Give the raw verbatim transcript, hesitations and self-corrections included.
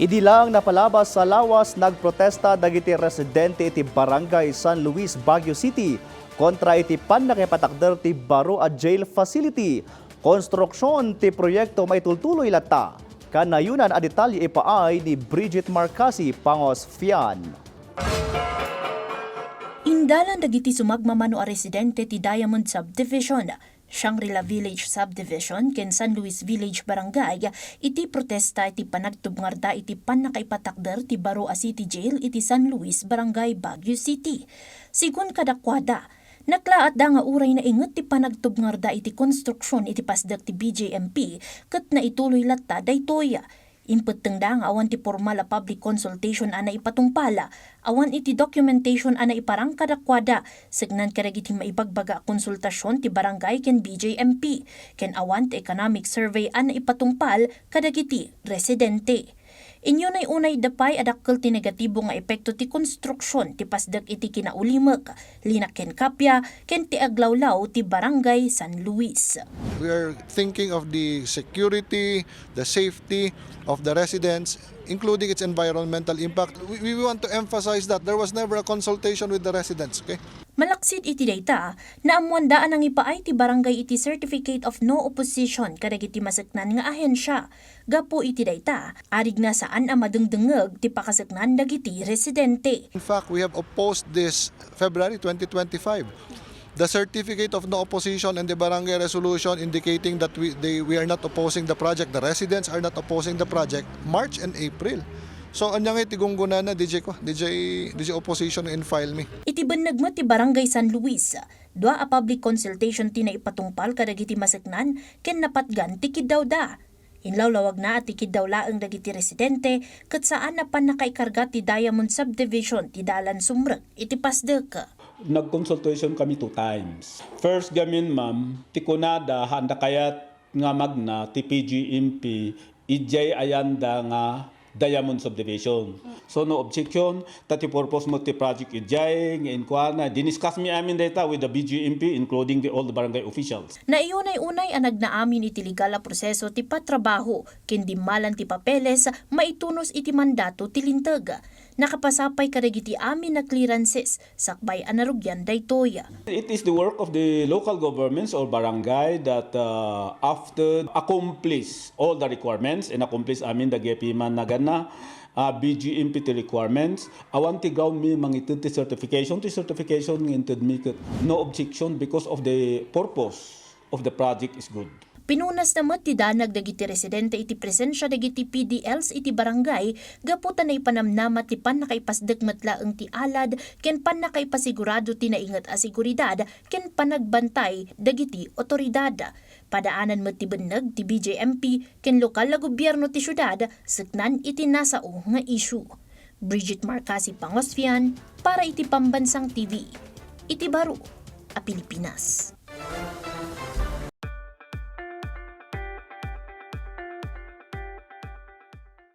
Idi lang napalabas a lawas, nagprotesta dagiti residente iti Barangay San Luis, Baguio City, kontra iti pannakaipatakder ti baro a jail facility. Konstruksyon ti proyekto maitultuloy latta. Kanayonan a detalye ipaay ni Bridget Marcasi Pangosfian. Indalan dagiti sumagmamano a residente ti Diamond Subdivision, Shangri-La Village Subdivision ken San Luis Village Barangay iti protesta iti panagtubngarda iti pannakaipatakder ti baro a city jail iti San Luis Barangay, Baguio City. Sigun kadakuada, naklaatda nga uray nainget ti panagtubngarda iti konstruksyon iti pasdek ti B J M P ket naituloy latta daytoy. Impettengda nga awan ti pormal a public consultation a naipatungpal, awan iti documentation a naiparang kadakuada, seknan kadagiti maibagbaga a konsultasion ti barangay ken B J M P, ken awan ti economic survey a naipatungpal kadagiti residente. Inunay-unayda pay a dakkel ti negatibo nga epekto ti konstruksion ti pasdek iti kinaulimek, linak ken kapia, ken ti aglawlaw ti Barangay San Luis. We are thinking of the security, the safety of the residents, including its environmental impact. We, we want to emphasize that there was never a consultation with the residents, okay? Malaksid iti dayta, naammoanda a nangipaay ti barangay iti Certificate of No Opposition kadagiti maseknan nga ahensya. Gapu iti dayta, arigna saan a madengdengngeg ti pakaseknan dagiti residente. In fact, we have opposed this February twenty twenty-five. The certificate of no opposition and the barangay resolution indicating that we, they, we are not opposing the project, the residents are not opposing the project, March and April. So, ania ngay ti gunggonana, D J ko, D J, D J opposition in file mi. Iti benneg met ti Barangay San Luis, dua a public consultation ti naipatungpal kadagiti maseknan ken napatgan ti kiddawda. Inlawlawagna a ti kiddaw laeng dagiti residente ket saan a pannakaikarga ti Diamond Subdivision ti dalan sumrek iti pasdek. Nag-consultation kami two times. First gamin, ma'am, ti kunada, haanda kayat nga magna ti P G M P, idiay ayanda nga Diamond Subdivision. So, no objection, ta ti purpose met ti project idiay nga inkuana. Diniscuss mi amin dayta with the B G M P, including the all the barangay officials. Naunay-unay a nagnaamin iti legal a proseso ti patrabaho ken dimmalan ti papeles maitunus iti mandato ti linteg. Nakapasa pay kadagiti amin a clearances sakbay a narugian daytoy. It is the work of the local governments or barangay that, uh, after accomplish all the requirements and accomplish amin dagiti man naganna, uh, B G M P ti requirements, awan ti ground mi mangited ti certification, ti certification nga inted mi ket no objection because of the purpose of the project is good. Pinunasna met ti danag dagiti residente iti presensia dagiti P D Ls iti barangay gapu ta naipanamnama ti pannakaipasdek met laeng ti alad ken pannakaipasigurado ti nainget a seguridad ken panagbantay dagiti otoridad. Padaanan met ti benneg ti B J M P ken lokal a gobierno ti siudad seknan iti nasao nga isyu. Bridget Marcasi Pangosfian para iti Pambansang T V, iti baro a Pilipinas.